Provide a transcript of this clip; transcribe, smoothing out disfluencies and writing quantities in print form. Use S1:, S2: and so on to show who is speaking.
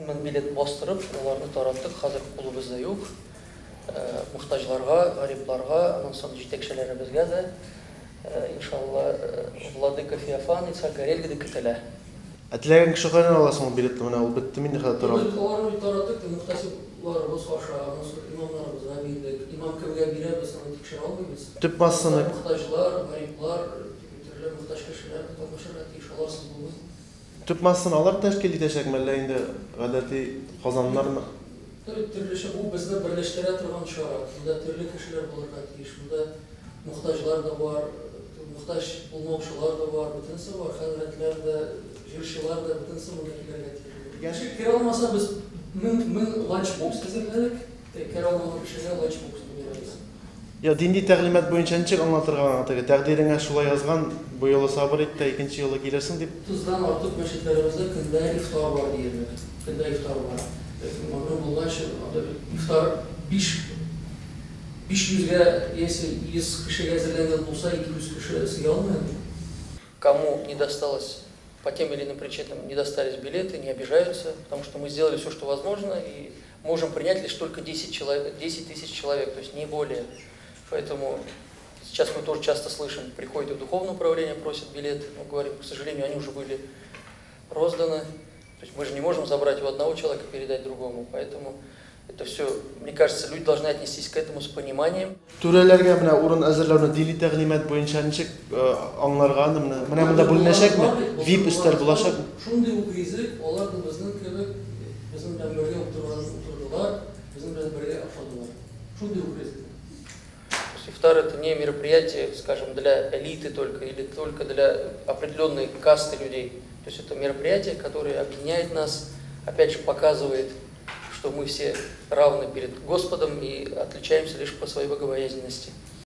S1: 10 000 билет бастырып, аларны тараттык, хәзер кулыбызда юк. Мохтаҗларга, гарипларга, аннан соң җитәкчеләребезгә дә, иншалла, владыка Феофан, Исаак Горельга да көтелә.
S2: Ә теләгән кеше кайдан ала соң ул билетны? Менә ул бетте инде хәзер тора.
S1: Без аларны бит тараттык, мөхтәсибларыбыз аша, аннан соң имамнарыбызга бирдек. Имам кемгә бирә, без аны тикшерә алмыйбыз.
S2: Төп массаны
S1: Мохтаҗлар, гариплар, төрле мохтаҗ кешеләр катнашырга тиеш, аларсыз булмый.
S2: Төп массаны алар тәшкил итәчәкме, әллә инде гадәти казаннармы?
S1: Төрлечә, бу безне берләштерә торган чара. Монда төрле кешеләр булырга тиеш. Монда мохтаҗлар да бар, мохтаҗ булмаучылар да бар, бөтенесе бар, хәзрәтләр дә, җырчылар да, бөтенесе монда килергә тиеш. Кеше керә алмаса, без 1000 ланчбокс әзерләдек. Керә алмаган кешегә ланчбокс бирәбез.
S2: Я дини тәгълимат буенча ничек аңлатырга аңа теге тәкъдиреңә шулай язган, бу юлы сабыр ит тә икенче юлы килерсең дип?
S1: 30-дан артык мәчетләребездә көндә ифтар бар диярлек. Көндә ифтар бар. Мәгълүм булганча, анда ифтар 500-гә яисә 100 кешегә әзерләнгән булса, 200 кеше сыя алмый анда. Кому не досталось по тем или иным причинам, не достались билеты, не обижаются, потому что мы сделали все, что возможно, и можем принять лишь только 10 человек, 10 тысяч человек, то есть не более. Поэтому сейчас мы тоже часто слышим, приходят в духовное управление, просят билеты, мы говорим, к сожалению, они уже были розданы. То есть мы же не можем забрать у одного человека и передать другому, поэтому это все, мне кажется, люди должны отнестись к этому с пониманием.
S2: Түрәләргә менә урын әзерләүне дини тәгълимат буенча ничек аңларга аны менә? Менә монда бүленәчәкме? VIP өстәл булачакмы?
S1: Шундый ук ризык, алар да безнең кебек, безнең белән бергә утырдылар, безнең белән бергә ашадылар. Шундый ук ризык. Ифтар — это не мероприятие, скажем, для элиты только или только для определенной касты людей. То есть это мероприятие, которое объединяет нас, опять же показывает, что мы все равны перед Господом и отличаемся лишь по своей богобоязненности.